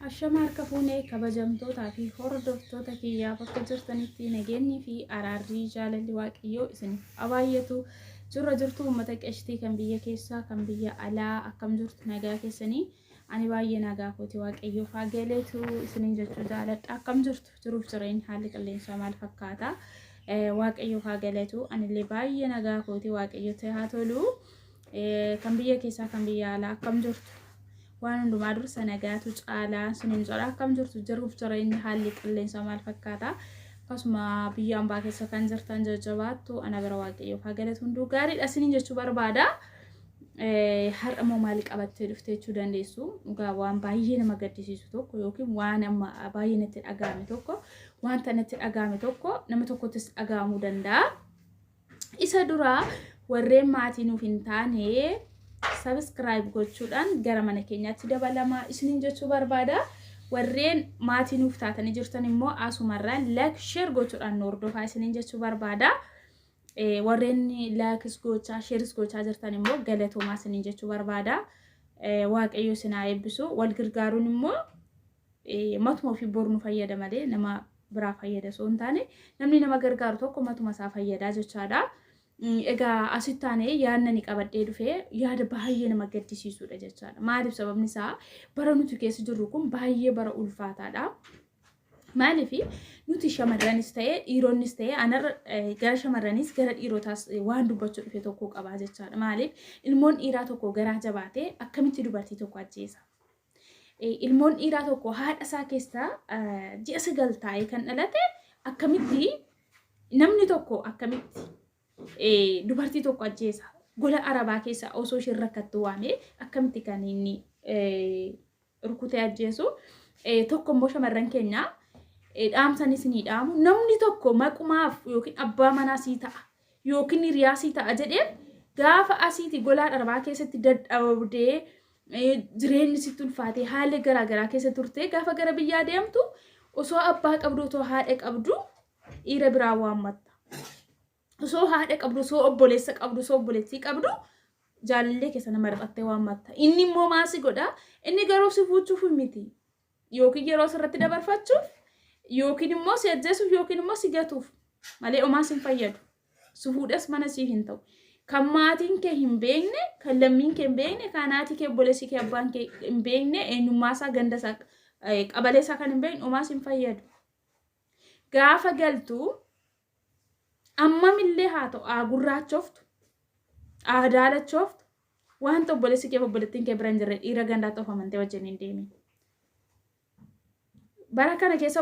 Ashama harka fuunee kabajamtootaa fi hordoftoota kiyyaa bakka jirtanitti nageenyi fi araarrii jaalalli waaqayyoo isiniif abaayyatu. Jirra jirtu uummata qeshtii kan biyya keessaa kan biyya alaa akkam jirtu nagaa keessanii ani baay'ee nagaa kooti waaqayyoof haa galeetu isiniin jechuu jaaladha. Akkam jirtu jiruuf jireenya haalli qilleensaa maal fakkaata? Waaqayyoof haa galatu anillee baay'ee nagaa kooti waaqayyotti haa tolu. Kan biyya keessaa kan biyya alaa akkam jirtu? Waan hundumaa dursa nagaatu caalaa sinin jedha. Akkam jirtu jiruuf jireenyi haalli qilleensaa maal fakkaata? Akkasuma biyya ambaa keessa kan jirtan jajjabaattu ana bira waaqayyoof haa galatu hunduu gaariidha sinin jechuu barbaada. Har'a immoo maal qabattee dhufte jechuu dandeessu. Dhugaa waan baay'ee nama gaddisiisu tokko yookiin waan amma baay'ee natti dhaga'ame tokko wanta natti dhaga'ame tokko nama tokkottis dhaga'amuu danda'a. Isa dura warreen maatii nuuf hin taane subscribe gochuudhaan gara mana keenyaatti dabalamaa isiniin jechuu barbaada. Warreen maatii nuuf taatanii jirtan immoo asumarraan like share gochuudhaan nu hordofaa isiniin jechuu barbaada. Warreen likes gochaa shares gochaa jirtan immoo galatoomaa isiniin jechuu barbaada. Waaqayyo isin haa eebbisu. Wal gargaaruun immoo matuma ofii bor nu fayyada malee nama biraa fayyada osoo hin taane namni nama gargaaru tokko matuma isaa fayyadaa jechaadha. Egaa asitti taanee yaadna ni qabadhee dhufee yaada baay'ee nama gaddisiisudha jechaadha. Maaliif sababni isaa bara nuti keessa jirru kun baay'ee bara ulfaataadha. Maaliif nuti shamarranis ta'ee dhiironnis ta'ee anarra gara shamarranis gara dhiirotaas waan dubbachuu dhufe tokko qabaa jechaadha. Maaliif ilmoon dhiiraa tokko garaa jabaatee akkamitti dubartii tokko ajjeesa? Ilmoon dhiiraa tokko haadha isaa keessaa ji'a 9 taa'ee kan dhalate akkamitti namni tokko akkamitti dubartii tokko ajjeesa? Gola arabaa keessa osoo isheen rakkattu waamee akkamitti kan inni rukutee ajjeesu? Tokko immoo shamarran keenya dhaamsanis ni dhaamu. Namni tokko maqumaaf yookiin abbaa manaa sii ta'a yookiin hiriyaa sii ta'a jedhee gaafa asiiti golaa arabaa keessatti dadhabdee jireenyi sitti ulfaatee haala garaa garaa keessa turtee gaafa gara biyyaa deemtu osoo abbaa qabdu osoo haadha qabdu dhiira biraa waammatta. Osoo haadha qabdu osoo obboleessa qabdu osoo obboleettii qabdu jaalallee keessa nama hir'attee waammatta. Inni immoo maal si godha? Inni garuu si fuuchuuf miti. Yookiin yeroo sirratti dabarfachuuf yookiin immoo si ajjeesuuf yookiin immoo si gatuuf malee homaa si hin fayyadu. Si fuudhes mana siif hin ta'u. Kan maatiin kee hin beekne, kan lammiin kee hin beekne, kan haati kee obboleessi kee abbaan kee hin beekne, eenyummaa isaa ganda isaa qabalee isaa kan hin beekne homaa si hin fayyadu. Gaafa galtu ammamillee haa ta'u haa gurraachoftu, haa daalachooftu, wanta obboleessi kee fi obboleettiin kee bira hin jirre dhiira gandaatti of amantee wajjin hin deemin. Bara kana keessa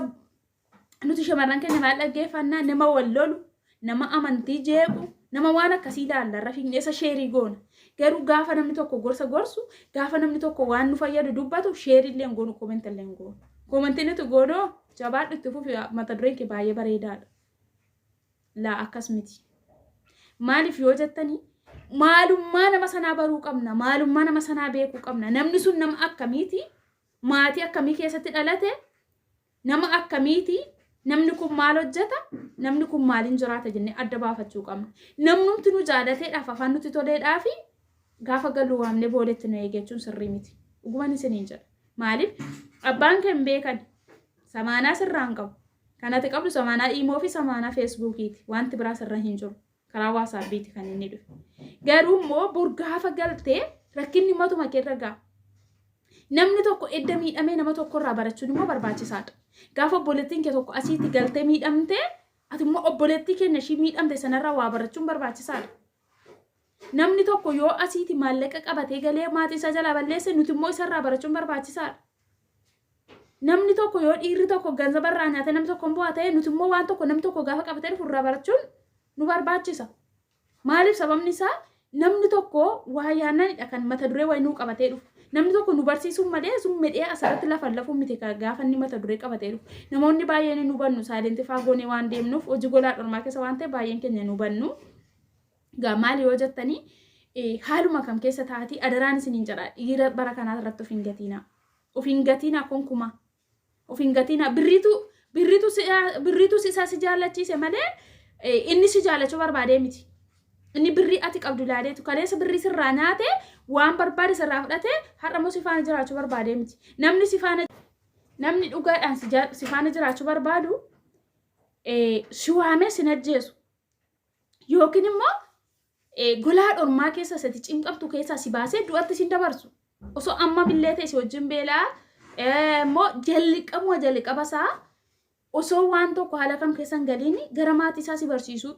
nuti shamarran keenya maal dhaggeeffannaa? Nama wal lolu, nama amantii jeequ, nama waan akkasii ilaalla irra fiignee isa sheerii goona. Garuu gaafa namni tokko gorsa gorsu, gaafa namni tokko waan nu fayyadu dubbatu sheerii illee hin goonu, koomenti illee hin goonu. Koomentii nuti goonoo jabaadhu itti fufi mata dureen kee baay'ee bareedaadha. Laa akkas miti. Maaliif yoo jettanii maalummaa nama sanaa baruu qabna. Maalummaa nama sanaa beekuu qabna. Namni sun nama akkamiiti? Maatii akkamii keessatti dhalate? Nama akkamiiti? Namni kun maal hojjeta? Namni kun maaliin jiraata jennee adda baafachuu qabna. Namnumti nu jaalateedhaaf afaan nutti toleedhaaf gaafa galu waamnee booletti nu eegachuun sirrii miti. Dhuguman isiniin jedha. Maaliif abbaan kee hin beekan samaanaa sirraa hin qabu. Kan ati qabdu samaanaa iimoo fi samaanaa feesbuukiiti. Wanti biraa sirra hin jiru. Karaa waasaappiiti kan inni dhufe. Garuu immoo bor gaafa galtee rakkinni matuma keerra ga'a. Namni tokko edda miidhamee nama tokkorraa barachuun immoo barbaachisaadha. Gaafa obboleettiin kee tokko asiitti galtee miidhamtee ati immoo obboleettii keenya ishii miidhamte sanarraa waa barachuun barbaachisaadha. Namni tokko yoo asiiti maallaqa qabatee galee maatii isaa jalaa balleesse nuti immoo isarraa barachuun barbaachisaadha. Namni tokko yoo dhiirri tokko ganzaba irraa nyaatee namni tokko hin bu'aa ta'e nuti immoo waan tokko namni tokko gaafa qabatee dhufu irraa barachuun nu barbaachisa. Maaliif sababni isaa namni tokko waa yaannanidha kan mata duree wayii nuu qabatee dhufu. Namni tokko nu barsiisuun malee sun medhee asirratti lafa lafuu miti kan gaafa inni mata duree qabatee dhufu. Namoonni baay'een nu hubannu saayilentii faa goonee waan deemnuuf hojii golaa dhormaa keessa waan ta'e baay'een keenya nu hubannu. Gaa maali yoo jettanii haaluma kam keessa taatii adaraan isiniin jedha dhiira bara kanaa irratti of hin gatiinaa. Of hin gatiinaa konkumaa. Of hin gatiinaa birriitu birriitu si birriitu isaa si jaallachiise malee inni si jaallachuu barbaadee miti. Inni birrii ati qabdu ilaaleetu kaleessa birrii sirraa nyaate waan barbaade sirraa fudhate har'a immoo si faana jiraachuu barbaadee miti. Namni si faana Namni dhugaadhaan si faana jiraachuu barbaadu si waamee sin ajjeesu. Yookiin immoo golaa dhormaa keessa isatti cinqabtu keessaa si baasee du'atti sin dabarsu. Osoo amma billee ta'e si wajjin beelaa immoo jalqabuma jalqaba isaa osoo waan tokko haala kam keessa hin galiin gara maatii isaa si barsiisuu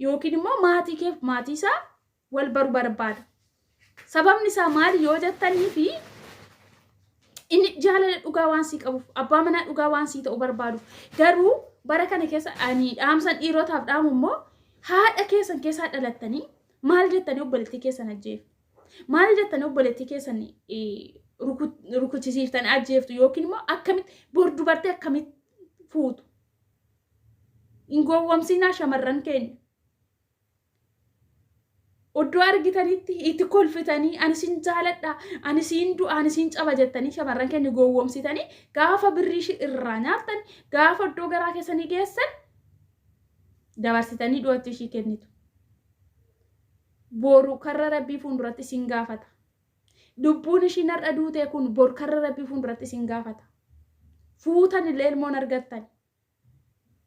yookiin immoo maatii keef maatii isaa wal baru barbaada. Sababni isaa maali yoo jettanii fi inni jaalala dhugaa waan sii qabuuf abbaa manaa dhugaa waan sii ta'u barbaadu. Garuu bara kana keessa ani dhaamsan dhiirotaaf dhaamu immoo haadha keessan keessaa dhalattanii maal jettanii obboleettii keessan ajjeeftu? Maal jettanii obboleettii keessan rukuchisiiftanii ajjeeftu yookiin immoo akkamitti bor dubartii akkamitti fuutu? Hin gowwomsinaa shamarran keenya. Oddoo argitanitti itti kolfitanii ani sin jaaladha, ani siin du'a, ani siin caba jettanii shamarran keenya gowwoomsitanii gaafa birrii ishii irraa nyaattan, gaafa oddoo garaa keessanii geessan dabarsitanii du'atti ishii kennitu. Boru karra rabbii fuulduratti isin gaafata. Lubbuun ishiin har'a duutee kun bor karra rabbii fuulduratti isin gaafata. Fuutan illee ilmoon argattan.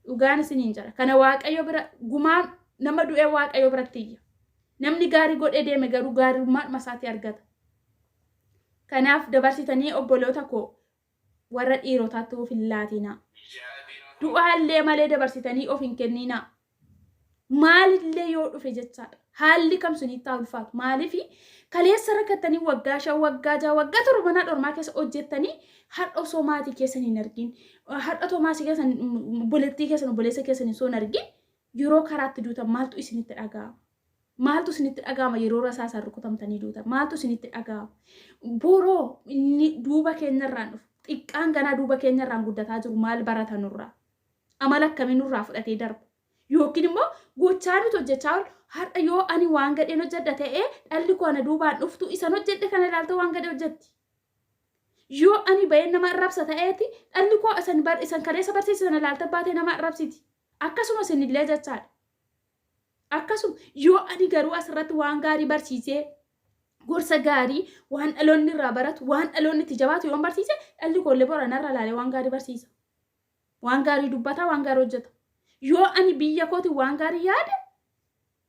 Dhugaan isiniin jedha. Kana Waaqayyo bira gumaan nama du'ee Waaqayyo biratti iyya. Namni gaarii godhee deeme garuu gaarummaadhuma isaatii argata. Kanaaf dabarsitanii obboloota koo warra dhiirotaatti of hin laatinaa. Du'aallee malee dabarsitanii of hin kenninaa. Maalillee yoo dhufe jechaadha. Haalli kam sunitti haa ulfaatu. Maaliif kaleessa rakkattanii waggaa 5, waggaa 6, waggaa 7 mana dhormaa keessa hojjettanii har'a osoo maatii keessan hin argin, har'a otoo maatii keessan, obboleettii keessan, obboleessa keessan osoo hin argin yeroo karaatti duutan maaltu isinitti dhaga'ama? Maaltu isinitti dhaga'ama yeroo rasaasaan rukutamtanii duutan? Maaltu isinitti dhaga'ama? Boroo inni duuba keenyarraan dhufu, xiqqaan ganaa duuba keenyarraan guddataa jiru maal barata nurraa? Amala akkamii nurraa fudhatee darba? Yookiin immoo gochaa nuti hojjechaa oolu har'a yoo ani waan gadheen hojjedha ta'ee dhalli koo ana duubaan dhuftu isan hojjedhe kana ilaaltee waan gadhee hojjetti. Yoo ani bahee nama arrabsa ta'eeti dhalli koo isan, isan kaleessa barsiise sana ilaaltee baatee nama arrabsiti. Akkasuma isinillee jechaadha. Akkasuma yoo ani garuu asirratti waan gaarii barsiisee gorsa gaarii waan dhaloonni irraa baratu waan dhaloonni itti jabaatu yoon barsiise dhalli koollee bora narra ilaalee waan gaarii barsiisa. Waan gaarii dubbata, waan gaarii hojjeta. Yoo ani biyya kooti waan gaarii yaade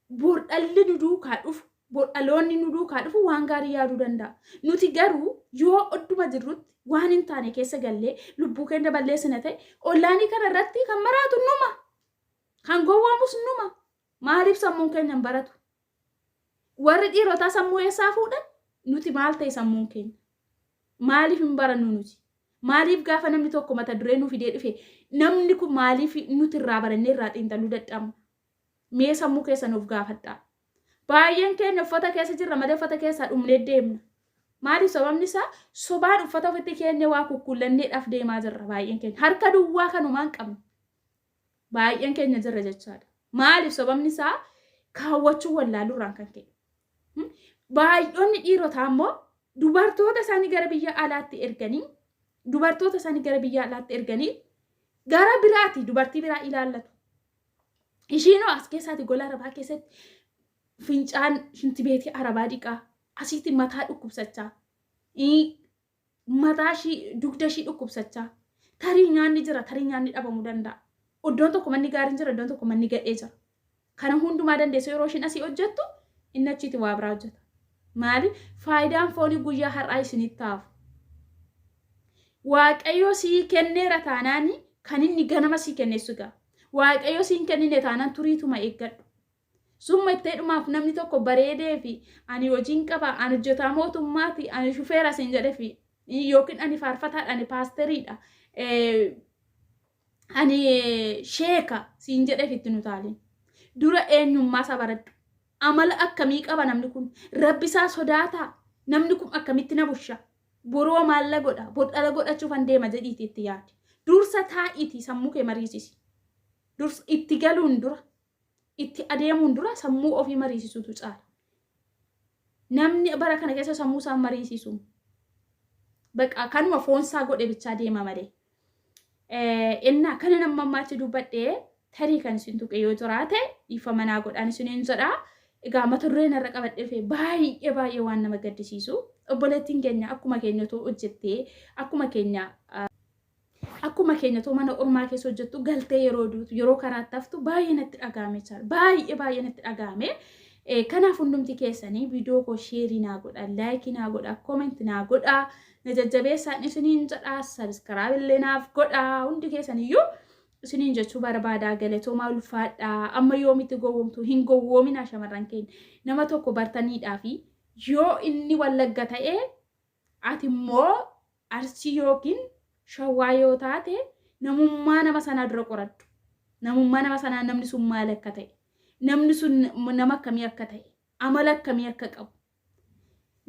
bor dhalli nu duukaa dhufu, bor dhaloonni nu duukaa dhufu waan gaarii yaaduu danda'a. Nuti garuu yoo odduma jirrutti waan hin taane keessa gallee lubbuu keenya balleessina ta'e ollaanii kana irratti kan maraatu numa. Kan gowwoomus numa. Maaliif sammuun keenya hin baratu? Warri dhiirotaa sammuu eessaa fuudhan? Nuti maal ta'e sammuun keenya? Maaliif hin barannu nuti? Maaliif gaafa namni tokko mata duree nu fidee dhufe namni kun maaliif nuti irraa barannee irraa xiinxaluu dadhabna? Mee sammuu keessa nuuf gaafadhaa. Baay'een keenya uffata keessa jirra malee uffata keessaa dhumnee deemna. Maaliif sababni isaa sobaan uffata ofitti keenya waa kukkuullanneedhaaf deemaa jirra baay'een keenya. Harka duwwaa kanumaan hin qabnu. Baay'een keenya jirra jechaadha. Maaliif sababni isaa kaawwachuu wallaaluurraan kan ka'e. Baay'oonni dhiirotaa immoo dubartoota isaanii gara biyya alaatti erganii dubartoota isaanii gara biyya alaatti erganii gara biraati dubartii biraa ilaallatu. Ishiinoo as keessaati gola arabaa keessatti fincaan shintibeetii arabaa dhiqaa asiitti mataa dhukkubsachaa mataa ishii dugda ishii dhukkubsachaa tarii nyaanni jira tarii nyaanni dhabamuu danda'a. Iddoon tokko manni gaariin jira iddoon tokko manni gadhee jira. Kana hundumaa dandeessee yeroo ishiin asii hojjettu inni achiiti waa biraa hojjeta. Maali? Faayidaan foonii guyyaa har'aa isinitti haafu. Waaqayyo sii kenneera taanaan kan inni ganama sii kenneessu ga'a. Waaqayyo siin kennine taanaan turiituma eeggadhu. Summa itteedhumaaf namni tokko bareedee fi ani hojiin qaba, ani hojjetaa mootummaati, ani shufeera siin jedhe fi yookiin ani faarfataadha, ani paasteriidha, ani sheeka siin jedheef itti nu taalin. Dura eenyummaa isaa baradhu. Amala akkamii qaba namni kun? Rabbi isaa sodaataa? Namni kun akkamitti na busha? Boroo maal la godha? Bor dhala godhachuufan deema jedhiiti itti yaadi. Dursa taa'iitii sammuu kee mariisisi. Dursa itti galuun dura, itti adeemuun dura sammuu ofii mariisisuutu caala. Namni bara kana keessa sammuu isaa mariisisu. Baqa kanuma foonsaa godhe bichaa deema malee. Innaa kana nama ammaatti dubbadhee tarii kan isin tuqe yoo jiraate dhiifama naa godhaan isiniin jedha. Egaa mata dureen irra qabadhee dhufe baay'ee baay'ee waan nama gaddisiisu. Obboleettiin keenya akkuma keenya otoo hojjettee akkuma keenya Akkuma keenya too mana ormaa keessa hojjettu galtee yeroo duutu yeroo karaatti haftu baay'ee natti dhaga'ame jechaadha. Baay'ee baay'ee natti dhaga'ame. Kanaaf hundumti keessanii viidiyoo koo share naa godha, like naa godha, comment naa godha, na jajjabeessaan isiniin jedha, subscribe illee naaf godha, hundi keessaniyyuu isiniin jechuu barbaada. Galatoomaa, ulfaadhaa. Amma yoomitti gowwoomtu? Hin gowwoominaa shamarran keenya. Nama tokko bartaniidhaa fi yoo inni Wallagga ta'ee ati immoo Arsii yookiin Shawaa yoo taate, namummaa nama sanaa dura qoradhu. Namummaa nama sanaa, namni sun maal akka ta'e, namni sun nama akkamii akka ta'e, amala akkamii akka qabu.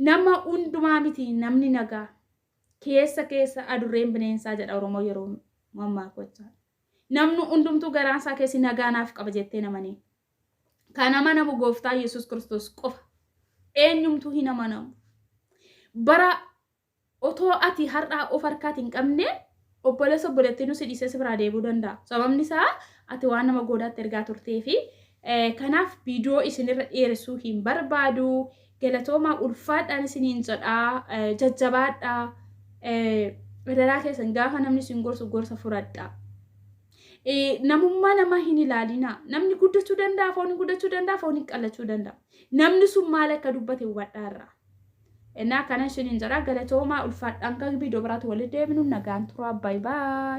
Nama hundumaa miti namni nagaa. Keessa keessa adurreen bineensaa jedha Oromoo yeroo mammaaku jechaadha. Namni hundumtuu garaan isaa keessi nagaa naaf qaba jettee namanii. Kan amanamu Gooftaa Yesuus Kiristoos qofa. Eenyumtuu hin amanamu. Bara otoo ati har'aa of harkaati hin qabne obboleessa obboleettiin si dhiisee si biraa deebi'uu danda'a. Sababni isaa ati waan nama goodaatti ergaa turtee fi kanaaf viidiyoo isinirra dheeressuu hin barbaadu. Galatoomaa, ulfaadhaan isiniin jedhaa, jajjabaadhaa. Adaraa keessan, gaafa namni isin gorsu gorsa fudhadhaa. Namummaa namaa hin ilaalinaa. Namni guddachuu danda'a, foon guddachuu danda'a, foon qallachuu danda'a. Namni sun maal akka dubbate hubadhaa irraa. Innaa kana isiniin jedha, galatoomaa, ulfaadhaan. Kan viidiyoo biraatti walitti deebinu nagaan turaa. Bye bye.